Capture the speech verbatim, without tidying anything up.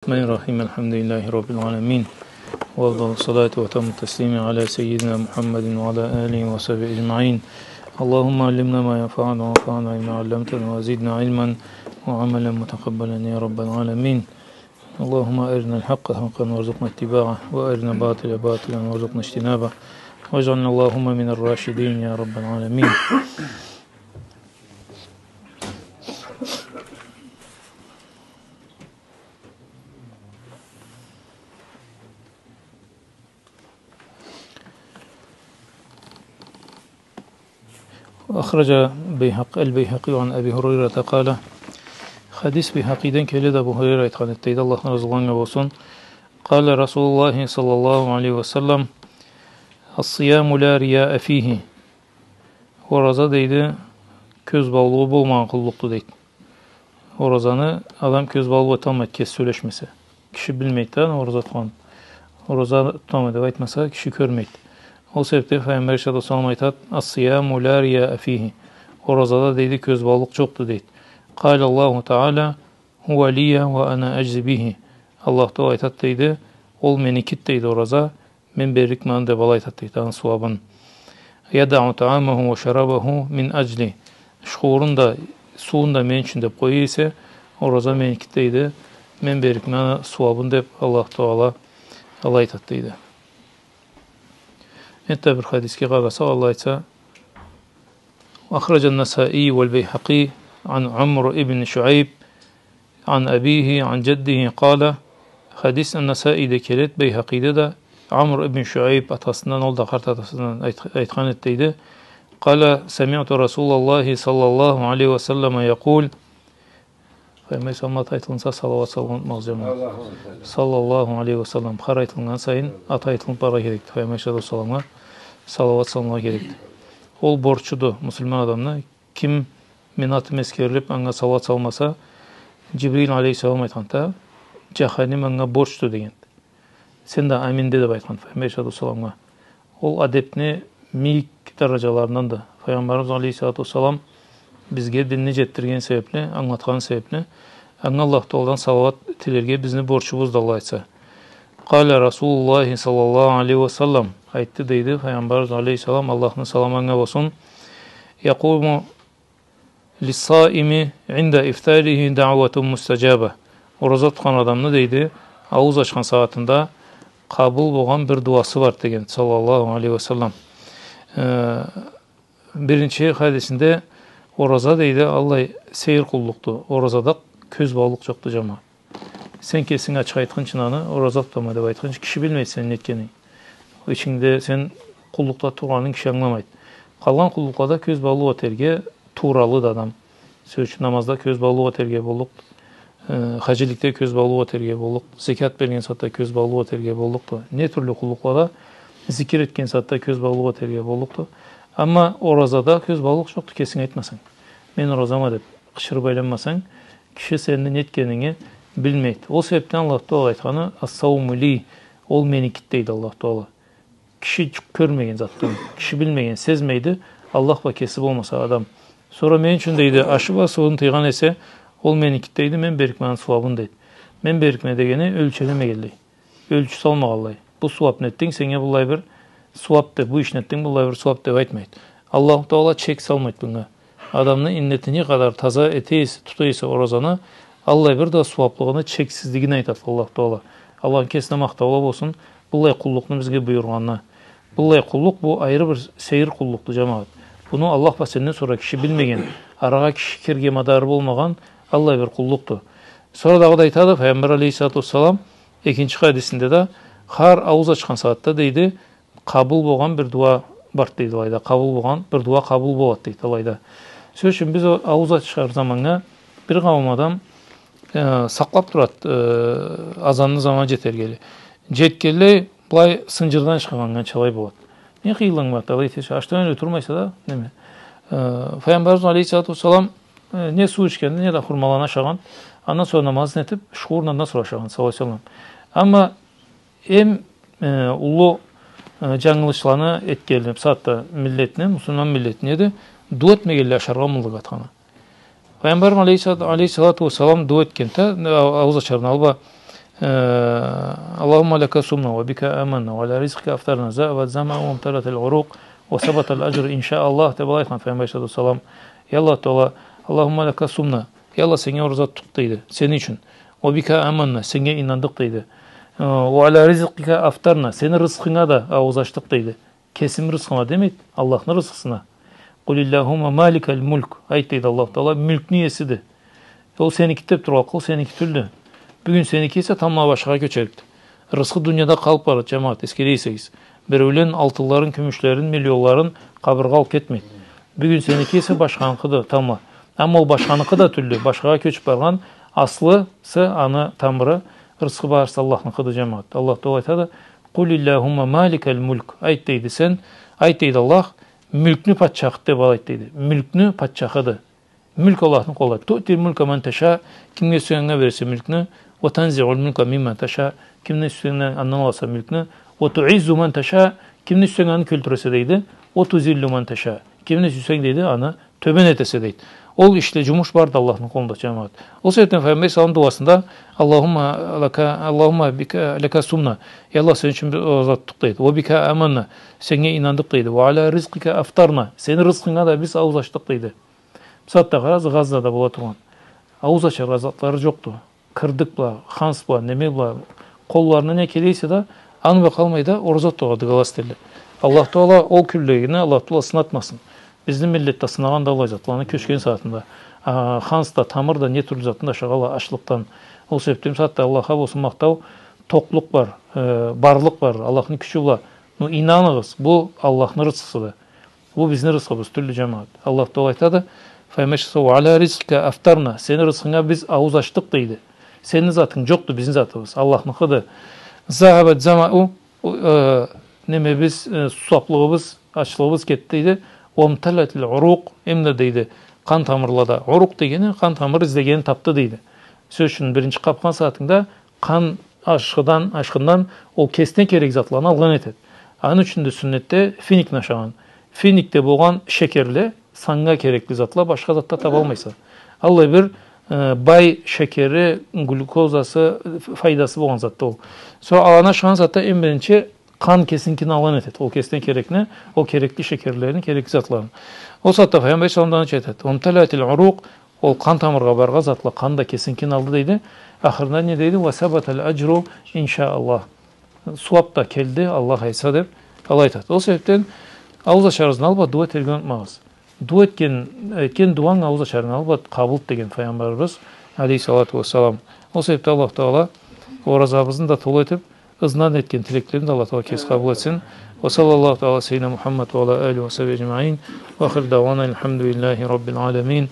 الرحمن الرحيم. الحمد لله رب العالمين. وأفضل الصلاة وأتم التسليم على سيدنا محمد وعلى آله وصحبه أجمعين. اللهم علمنا ما ينفعنا وانفعنا بما علمتنا وزدنا علما وعملا متقبلا يا رب العالمين. اللهم أرنا الحق حقا وارزقنا اتباعه وأرنا الباطل باطلا وارزقنا اجتنابه واجعلنا اللهم من الراشدين يا رب العالمين. أخرج بيهق-، البيهقي عن أبي هريرة قال، хадис Бейхакъиден келеди, Абу Хурайра айтхан эди, дейди, Аллах разы болгъан анга болсун. قال رسول الله صلى الله عليه وسلم: الصيام لا رياء فيه. Ораза, дейди, кёз баулугъу болмагъан къуллукъду, дейди. Оразаны адам кёз баулугъу эталмайды, кеси сёлешмесе. Киши билмейди да, аны ораза тутханын. Ораза тутама деп айтмаса, киши кёрмейди. Ол себепден Файгъамбар алейхиссалату уассалам айтады: الصيام لا رياء فيه. Оразада, дейди, кёз баулукъ джокъду, дейди. قال الله تعالى: هو لي وأنا أجزي به. Аллах Тагъала айтады, дейди, ол меникиди, дейди, ораза, мен берликме аны деп, алай айтады, дейди, аны сууабын. يدع طعامه وشرابه من أجلي. Ушхуурун да, суун да мен ючюн деп къоя эсе, ораза меникиди, дейди, мен берликме аны сууабын деп, Аллах Тагъала алай айтады, дейди. Энтда бир хадисге къарасакъ, Аллах айтса, أخرج النسائي والبيهقي عن عمرو بن شعيب عن أبيه عن جده قال. Хадис Ан-Насаиде келеди, Бейхакъиде да, Амр ибн Шуайб атасындан, ол да къарт атасындан айт-, айтхан эди, дейди. قال: سمعت رسول الله صلى الله عليه وسلم يقول. Файгъамбар саллаллаху алейхи ва салламгъа аты айтылынса, салауат салгъанны унутмагъыз, джамагъат. Саллаллаху алейхи ва саллам. Хар айтылгъан сайын аты айтылыныб барыргъа керекди. Файгъамбар саллаллаху алейхи ва салламгъа салауат салыныргъа керекди. Ол борчуду муслиман адамны. Ким мени атым эсгерилиб, анга салауат салмаса, Джибрил алейхиссалам айтханды, джаханим анга борчду дегенди. Сен да амин де деб айтхан Файгъамбар алейхиссалату уассаламгъа. Ол адебни мийик дараджаларынданды. Файгъамбарыбыз алейхиссалату уассалам бизге динни джетдирген себебли, ангылатхан себебли, анга Аллаху Тагъаладан салауат тилерге бизни борчубузду, Аллах айтса. قال رسول الله صلى الله عليه وسلم. Айтды, дейди, Файгъамбарыбыз алейхиссалам, Аллахны саламы анга болсун. يقوم للصائم عند إفطاره دعوة مستجابة. Ораза тутхан адамны, дейди, аууз ачхан сагъатында къабыл болгъан бир дуасы бар деген, саллаллаху алейхи ва саллам. Э, биринчи хадисинде ораза, дейди, аллай сейир къуллукъду. Оразада кёз баулукъ джокъду, джамагъат. Сен кесинг ачыкъ айтхынчы аны, ораза тутама деб айтхынчы, киши билмейди сени не этгенинг. Ичингде сен къуллукъда тургъанынг киши ангыламайды. Къалгъан къуллукълада кёз баулукъ этерге тууралыды адам. Сёз ючюн, намазда кёз баулукъ этерге боллукъду. Э, хаджиликде кёз баулукъ этерге боллукъду. Зекят берген сагъатда кёз баулукъ этерге боллукъду. Не тюрлю къуллукълада, зикир этген сагъатда кёз баулукъ этерге боллукъду. Амма оразада кёз баулукъ джокъду, кесинг айтмасанг. Мен оразама деб къычырыб айланмасанг, киши сени не этгенинги билмейди. Ол себебден Аллаху Тагъала айтханы, «Ас-сауму ли», ол меникиди, дейди Аллаху Тагъала. Киши кёрмеген затды, киши билмеген, сезмейди, Аллах бла кеси болмаса адам. Сора мен ючюн, дейди, ашы бла сууун тыйгъан эсе, ол меникиди, дейди, мен берликме аны сууабын, дейди. Мен берликме дегени ёлчелемегенлей. Ёлчю салмагъанлай. Бу сууаб нетдинг, сеннге быллай бир сууаб деб, бу ишни этдинг, быллай бир сууаб деб айтмайды. Аллаху Тагъала чек салмайды мынга. Адамны иннети не къадар таза эте эсе, тута эсе оразаны, аллай бир да сууаблыгъыны чексизлигин айтады Аллаху Тагъала. Аллахны кесине махтаула болсун, быллай къуллукъну бизге буюргъанына. Быллай къуллукъ, бу айры бир сейир къуллукъду, джамагъат. Буну Аллах бла сенден сора киши билмеген, арагъа киши кирирге мадары болмагъан аллай бир къуллукъду. Сора дагъыда айтады Файгъамбар алейхиссалату уассалам, экинчи хадисинде да, хар аууз ачхан сагъатда, дейди, къабыл болгъан бир дуа барды, дейди, алайда. Къабыл болгъан бир дуа къабыл болады, дейди, алайда. Сёз ючюн, биз ол аууз ачар заманнга бир къауум адам, э, сакълаб турады, э, азанны заманы джетергели. Джетгенлей, былай сынджырдан чыгъаргъанчалай болады. Не къыйынлыгъынг барды, алай этерча, ачдан ётюрмейсе да, неме. Э, Файгъамбарыбыз алейхиссалату уассалам, э, не суу ичгенди, не да хурмаланы ашагъан. Андан сора намазын этиб, ушхуурун андан сора ашагъан, саллаллаху алейхи ва саллам. Амма эм, э, уллу, э, джангылычланы этгенлери, бусагъатда миллетни, муслиман миллетни эди, дуа этмегенлей ашаргъа мыллык атханы. Файгъамбарым алейхиссалату, алейхиссалату уассалам дуа этгенди, а-, аууз ачарыны албан, Э, اللهم لك صمنا وبك آمنا وعلى رزقك أفطرنا، ذهب الظمأ وامتلأت العروق وثبت الأجر إن شاء الله, деп алай айтхан Пайгъамбар алейхиссалату уассалам. Я Аллах Таала, اللهم لك صمنا, я Аллах, сеннге ораза тутдукъ, дейди, сени ючюн. وبك آمنا, сеннге ийнандыкъ, дейди. Э, وعلى رزقك أفطرنا, сени рызкъынга да аууз ачдыкъ, дейди. Кесим рызкъыма демейди, Аллахны рызкъысына. قل اللهم مالك الملك, айт, дейди, Аллах Таала мюлкню иесиди. Ол сеники деп тургъанлыкъгъа, ол сеники тюлдю. Бюгюн сеники эсе, тамбла башхагъа кёчерикди. Рызкъы дунияда къалып барады, джамагъат, эсгере эсегиз. Биреулен алтынларын, кюмюшлерин, миллионларын къабыргъа алып кетмейди. Бюгюн сеники эсе, башханыкъыды тамбла. Амма ол башханыкъы да тюлдю, башхагъа кёчюп баргъан, аслысы, аны тамыры, рызкъы барысы Аллахныкъыды, джамагъат. Аллах Таала айтады: قل اللهم مالك الملك. Айт, дейди, сен, айт, дейди, Аллах мюлкню патчахыды деп алай айт, дейди. Мюлкню патчахыды. Мюлк Аллахны къолунда. تؤتي الملك من تشاء, кимге сюйсенг анга бересе мюлкню. وتنزع الملك ممن تشاء, кимден сюйсенг андан аласа мюлкню. وتعز من تشاء, кимни сюйсенг аны кёлтюресе, дейди. وتذل من تشاء, кимни сюйсенг, дейди, аны тёбен этесе, дейди. Ол ишле, джумуш бары да Аллахны къолунда, джамагъат. Ол себепден Пайгъамбар алейхиссалам дуасында: اللهم لك، اللهم بك، لك صمنا, я Аллах, сени ючюн биз ораза тутдукъ, дейди. وبك آمنا, сеннге ийнандыкъ, дейди. وعلى رزقك أفطرنا, сени рызкъынга да биз аууз ачдыкъ, дейди. Бусагъатда къарагъыз, Газзада бола тургъан. Аууз ачаргъа затлары джокъду. Кырдык бла, ханс бла, неме бла, къолларына не келе эсе да, аны бла къалмай да, ораза тутаргъа дыгалас этелле. Аллах Таала ол кюнлегине, Аллах Таала сынатмасын. Бизни миллет да сынагъанды аллай затланы кёчген сагъатында. А, ханс да, тамыр да, не тюрлю затны да ашагъанла ачлыкъдан. Ол себепден бусагъатда Аллахха болсун махтау, токълукъ бар, э, барлыкъ бар, Аллахны кючю бла. Но ийнаныгъыз, бу Аллахны рызкъысыды. Бу бизни рызкъыбыз тюлдю, джамагъат. Аллах Таала айтады, Пайгъамбар алейхиссалам: وعلى رزقك أفطرنا, сени рызкъынга биз аууз ачдыкъ, дейди. Сени затынг джокъду, бизни затыбыз, Аллахныкъыды. ذهب الظمأ, э, немебиз, э, сусаплыгъыбыз, ачлыгъыбыз кетди, дейди. وامتلأت العروق, эм да, дейди, къан тамырлада. Урукъ дегени къан тамыр излегенин тапды, дейди. Сёз ючюн, биринчи къапхан сагъатынгда къан ашхыдан, ашхындан ол кесине керек затланы алгъан этеди. Аны ючюн да сюннетде финикни ашагъан. Финикде болгъан шекерле, саннга керекли затла, башха затда табалмайса. Аллай бир, э, бай шекери, глюкозасы, ф-, файдасы болгъан затды ол. Сора аланы ашагъан сагъатда эм биринчи къан кесиникин алгъан этеди. Ол кесине керекни, ол керекли шекерлерин, керекли затларын. Ол сагъатда Пайгъамбар алейхиссалам да аны айтады: وامتلأت العروق, ол къан тамыргъа баргъан затла, къан да кесиникин алды, дейди. Ахырында не дейди? وثبت الأجر إن شاء الله. Сууап да келди, Аллах айтса, деп алай айтады. Ол себепден аууз ачарыгъызны алб бла дуа этерге унутмагъыз. Дуа этген, этген дуанг аууз ачарынгы алб бла къабылды деген Пайгъамбарыбыз алейхиссалату уассалам. Ол себепден Аллах Таала оразабызны да толу этип, ызындан этген тилеклерин да Аллах Таала кеси къабыл этсин. وصلى الله تعالى على سيدنا محمد وعلى آله وصحبه أجمعين. وآخر دعوانا الحمد لله رب العالمين.